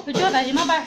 Tus cuab tas tsis muab pab.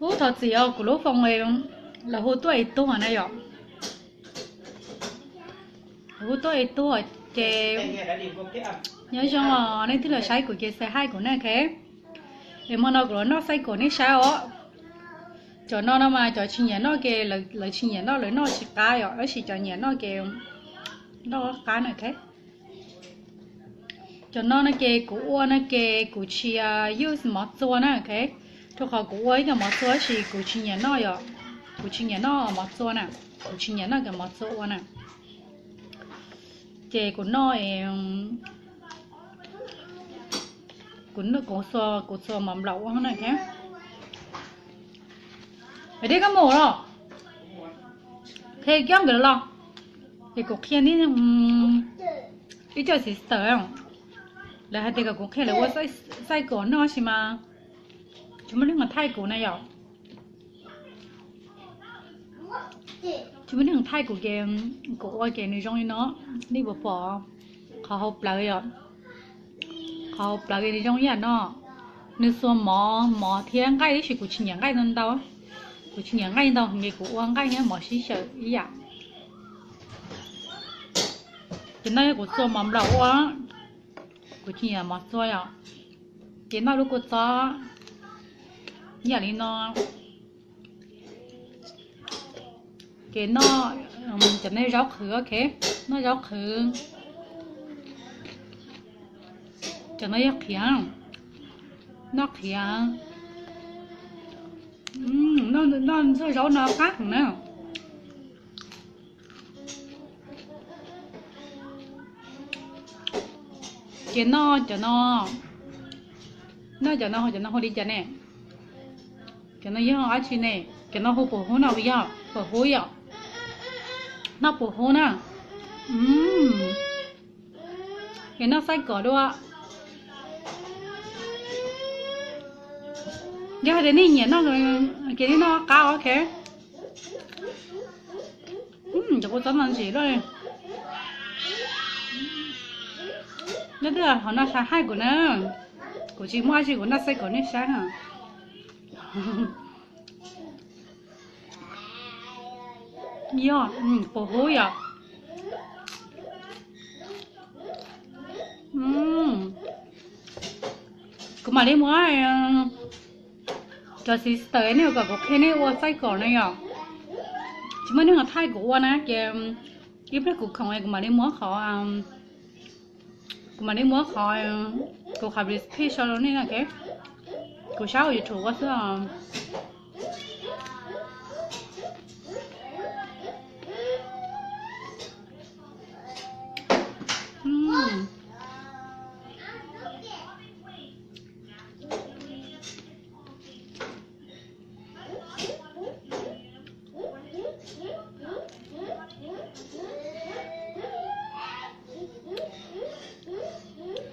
Ub, thov txim os, kuv lub phone lawv hu tuaj es tuag na yom. Lawv hu tuaj es tuag ces nyob zoo os, nej twg los saib kuv ces say hi kuv na, ok. Es hmo no kuv los noj xaij kom nej saib os. Cov no no mas cov tsis nyiam noj ces lawv tsis nyiam noj, lawv noj tsis qab yom, tab sis cov nyiam noj ces noj qab na, ok. Cov no no ces kuv ua no ces kuv tsis use mov txua na, ok. Rau qhov kuv ua ib co mov txua tab sis kuv tsis nyiam noj yom, kuv tsis nyiam noj mov txua na, kuv tsis nyiam noj cov mov txua ua na. Ces kuv noj, kuv, kuv txua mov nplaum ua na, ok. Dej koj mus los, qhia kiab nkawd los, ces kuv qhia ib co sister, lawv hais tias kom kuv qhia lawv ua xaij kom noj sis mas tsis muaj neeg thaij kuv na yom. Tsis muaj neeg thaij kuv ces kuv ua ces nws zoo li no, nej puas pom qhov hauv plawv yom. Qhov hauv plawv ces nws zoo ib yam no, nws xuas mov, mov thiab nqaij tab sis kuv tsis nyiam nqaij ntau ntau, kuv tsis nyiam nqaij ntau ces kuv ua nqaij thiab mov sib xyaw ib yam. Ces no yog kuv txua mov nplaum ua, kuv tsis nyiam mov txua yom. Ces noj lub kua txob ib yam li no. Ces noj cov no zaub qhwv, ok, noj zaub qhwv. Cov no yog qhiav, noj qhiav, noj ntxuaj zaub no qab heev na. Ces noj cov no, noj cov no, cov no hu li cas ne? Cov no yog dab tsi ne? Cov no hu pum hub no yog pum hub yom? Noj pum hub na. Ces noj xaij kom dua. Yog hais tias nej nyiam noj ces nej noj qab, ok. Cov kua txob no ntsim luaj li. Nyob twg ho noj xaij haij kuv na, kuv tsis muaj dab tsi kuv noj xaij kom nej saib na. Yog, pum hub yom. Kuv mam li muab cov sister nej kom kuv qhia nej ua xaij kom na yom. Tsis muaj neeg thaij kuv ua na ces ib pliag kuv khoom kuv mam li muab qhov, kuv mam li muab qhov, kuv qhov recipe sau rau nej na, ok. Kuv saib hauv YouTube ua xwb os.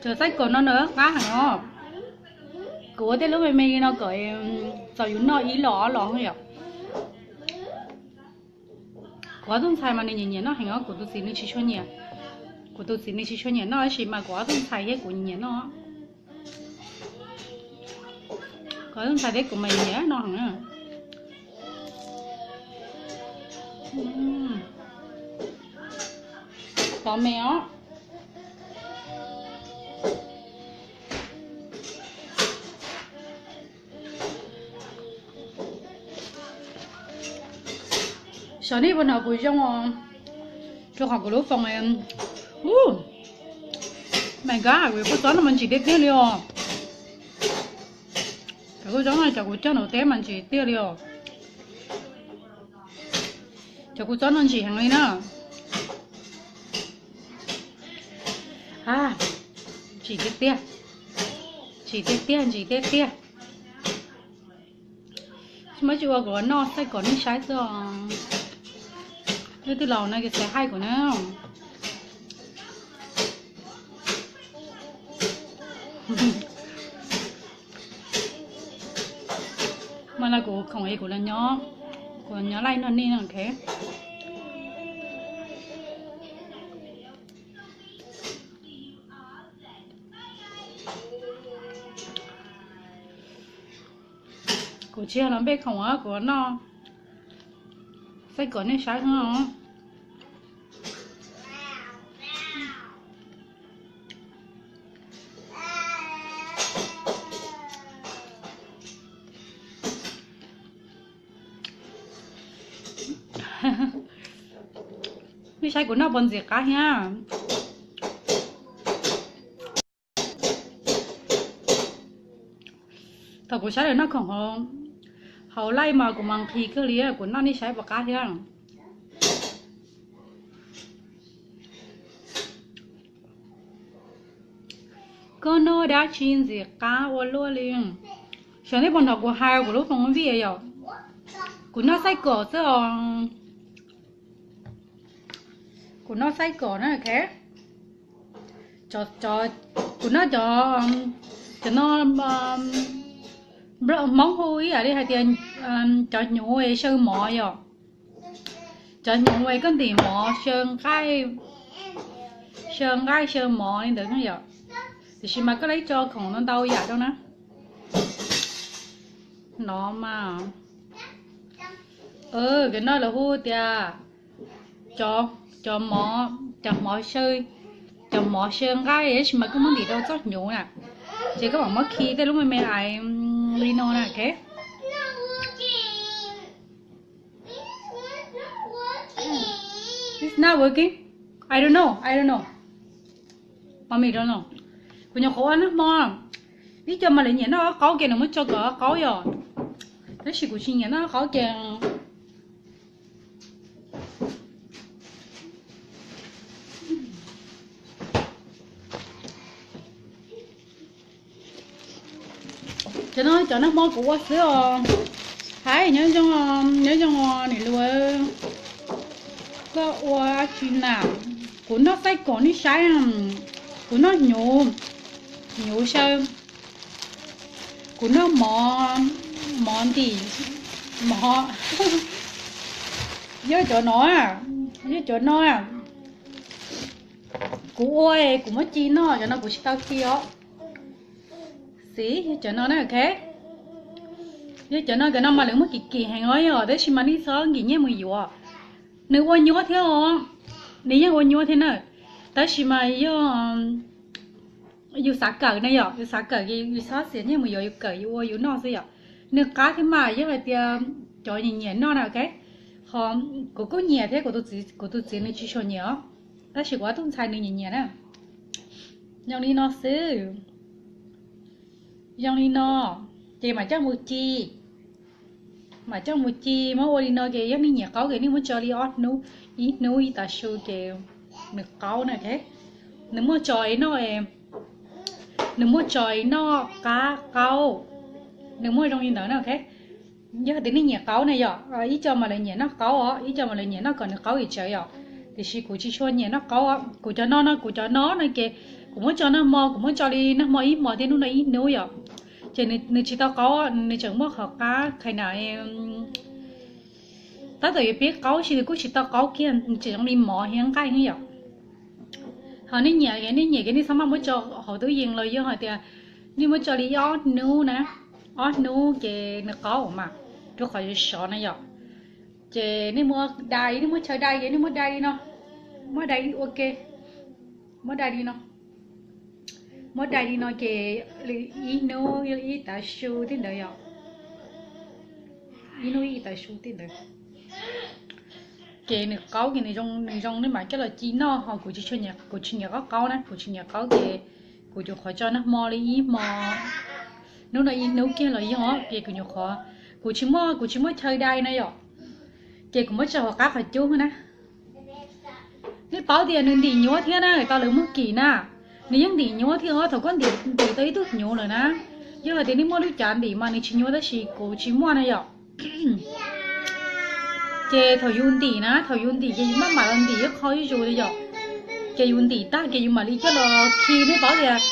Cov xaij kom no nws qab heev os. Kuv ua tej lub me me li no kom txaus yus noj ib los ob los yom. Kuv ob tug ntxhais mas nws nyiam nyiam noj heev os, kuv tus txiv nws tsis tshua nyiam. Kuv tus txiv nws tsis tshua nyiam noj tab sis mas kuv ob tug ntxhais thiab kuv nyiam noj. Kuv ob tug ntxhais thiab kuv mas nyiam noj heev. Tov me os. Xyov nej puas hnov kuv zoo os, rau qhov kuv lub foos, u, my god, kuv kua txob no mas ntsim tiag tiag li os. Cov kua txob no cov kuv cog ntaum teb mas ntsim tiag li os. Cov kua txob no ntsim heev li na. Ntsim tiag tiag, ntsim tiag tiag, ntsim tiag tiag. Tsis muaj tsis ua kuv noj xaij kom nej saib xwb os. Leej twg los no ces xav haij kuv na. Mas no kuv khoom es kuv los nyob, kuv los nyob laij nrog nej no, ok. Kuv tsis yog los npej khoom, kuv noj xaij kom nej saib os. Nej saib kuv noj puas ntxim qab thiab. Thaum kuv saib lawv noj khoom hauv live mas kuv mas nqhis kawg li, kuv noj nej saib puas qab thiab. Koj noj dab tsi ntxim qab ua luaj li? Xyov nej puas hnov kuv hais kuv lub foos vij yom. Kuv noj xaij kom xwb os. Kuv noj xaij kom na, ok. Kuv noj cov, cov no, Hmoob hu ib yam li hais tias cov hnyuv xyaw mov yom. Cov hnyuv es koj ntim mov xyaw nqaij, xyaw nqaij xyaw mov li ntawd yom. Tiam sis mas koj lam tso khoom ntau ntau yam rau na. No mas, cov no lawv hu tias cov, cov mov, cov mov xyaw, cov mov xyaw nqaij, tab sis mas koj muab ntim rau txoj hnyuv na, ces koj mam muab khi tej lub me me ais li no na, ok. It's not working. I don't know. I don't know. Kuv nyuam qhuav ua nag hmo, ib co mas lawv nyiam noj qaub ces nws muab tso kom qaub yom. Tab sis kuv tsis nyiam noj qaub ces Cov no cov nag hmo kuv ua xwb os. Hais nyob zoo, nyob zoo niam hluas, koj ua tsi na? Kuv noj xaij kom nej saib, kuv noj hnyuv, hnyuv xyaw, kuv noj mov, mov ntim, mov, yog cov no, yog cov no. Kuv ua, kuv muab ci noj, cov no kuv tsis tau ci os. Xij, yog cov no na, ok. Yog cov no, cov no mas lawv muab kim kim heev os, tab sis mas nej txhob nkim nyiaj mus yuav. Nws ua nyuaj thiab os, nws yeej ua nyuaj thiab na. Tab sis mas yog yus xav kawm na yom, yus xav kawm, yus txhob xiam nyiaj mus yuav, yus kawm yus ua yus noj xwb yom. Nws qab thiab mas yog hais tias cov nyiam nyiam noj na, ok. Ho kuv kuj nyiam thiab, kuv tus txiv nws tsis tshua nyiam os, tab sis kuv ob tug ntxhais nws nyiam nyiam na. Zoo li no xwb, zoo li no, ces mam coj mus ci, mam coj mus ci, muab ua li no ces yog nej nyiam qaub ces nej muab tso li ob hnub, ib hnub ib tav su ces nws qaub na, ok. Nws muaj tso noj, nws muaj tso noj qab qaub, nws muaj zoo li ntawd na, ok. Yog tias nej nyiam qaub na yom, ib co mas lawv nyiam noj qaub os, ib co mas lawv nyiam noj kom nws qaub ib tsawv yom. Tiam sis kuv tsis tshua nyiam noj qaub, kuv cov no no, kuv cov no no ces kuv muab tso nag hmo, kuv muab tso li nag hmo ib hmos thiab hnub no ib hnub yom, ces nws tsis tau qaub, nws tseem muaj qhov qab qhia na. Tab tom yuav pib qaub sis nws kuj tsis tau qaub kiag, tseem zoo li mov thiab nqaij yom. Ho nej nyiam, nej nyiam ces nej txhob maj muab tso hauv tub yees los yog hais tias nej muab tso li ob hnub na, ob hnub ces nws qaub mas, rau qhov sov sov na yom. Ces nej muab dai, nej muab chaw dai ces nej muab dai li no, muab dai ua ke, muab dai li no, muab dai li no ces ib hnub ib tav su tej ntawd yom, ib hnub ib tav su tej ntawd. Ces nws qaub ces nws zoo, nws zoo nej mam coj los ci noj, ho kuv tsis, kuv tsis nyiam qaub qaub na, kuv tsis nyiam qaub ces kuv nyuam qhuav tso nag hmo li ib hmo, hnub no ib hnub kiag los yog ces kuv nyuam qhuav, kuv tsis muaj, kuv tsis muaj chaw dai na yom, ces kuv muab tso hauv qab qhov cub na. Nej paub tias nws ntim nyuaj thiab na, tau lawv muag kim na, nws yeej ntim nyuaj thiab os, thaum koj ntim, ntim tau ib tug hnyuv lawm na, yog hais tias nej muaj lub cav ntim mas nws tsis nyuaj tab sis kuv tsis muaj na yom. Ces thaum yus ntim na, thaum yus ntim ces yus maj mam los ntim ib qho zuj zus li yom. Ces yus ntim tag ces yus mam li coj los khi, nej paub tias,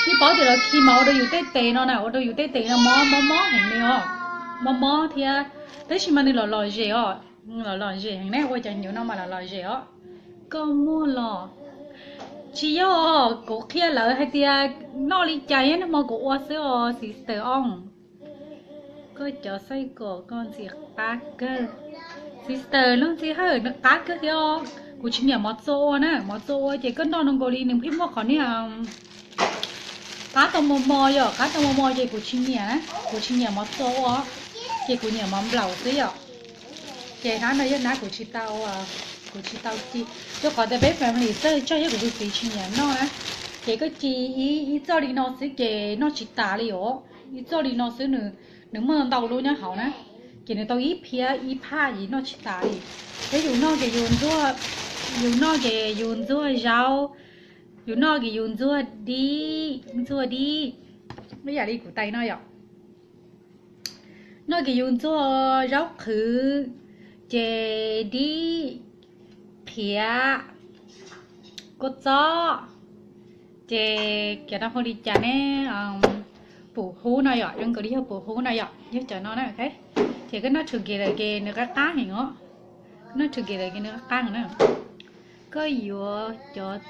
nej paub tias los khi mas ua rau yus tej tes no na, ua rau yus tej tes no mob mob mob heev li os, mob mob thiab. Tab sis mas nws lom lom zem os, lom lom zem heev ne, ua cov hnyuv no mas lom lom zem os. Koj muag los? Tsis yog, kuv qhia lawv hais tias noj li cas, nag hmo kuv ua xwb os sister os. Koj cov xaij kom koj ntxim qab kawg. Sister Looj Txij Hawj, nws qab kawg thiab os. Kuv tsis nyiam mov txua ua na, mov txua ua ces koj noj no nkaus li nws pheej muaj qhov niag qab tau mos mos yom, qab tau mos mos ces kuv tsis nyiam na, kuv tsis nyiam mov txua ua, ces kuv nyiam mov nplaum xwb yom. Ces hnab no yog hnab kuv tsis tau, kuv tsis tau ci, rau qhov tias peb family txawj tsaug thiab kuv tus txiv tsis nyiam noj na. Ces koj ci ib txoj li no xwb ces noj tsis tas li os, ib txoj li no xwb nws, nws muaj ntau lub nyob hauv na, ces nws tau ib phiab ib phaj ces noj tsis tas li. Thiab yus noj ces yus ntxuag, yus noj ces yus ntxuag zaub, yus noj ces yus ntxuag dib, ntxuag dib, ib yam li kuv tais no yom. Noj ces yus ntxuag zaub qhwv, ces dib, qhiav, kua txob, ces cov no hu li cas ne, pum hub no yom, zoo nkaus li yog pum hub no yom, yog cov no na. Ces koj noj together ces nws qab qab heev os, noj together ces nws qab qab na. Koj yuav cov,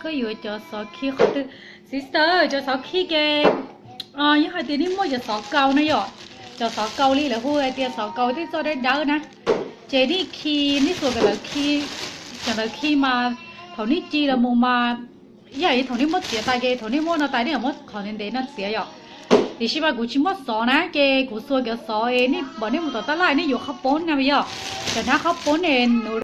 koj yuav cov xov khi qhov twg? Sister, cov xov khi ces yog hais tias nej muaj cov xov kaus na yom, cov xov kaus li lawv hu hais tias xov kaus tej txoj dawb dawb na, ces nej khi, nej xuas cov ntawd khi, cov ntawd khi mas thaum nej ci los mus mas, ib yam li thaum nej muab txiav tas ces thaum nej muab no tas nej muab qhov ntev ntev no txiav yom. Tiam sis mas kuv tsis muaj xov na ces kuv xuas cov xov es nej pom nej mus tom tab laj nej yuav qhov poob na yom, cov hnab qhov poob ne nws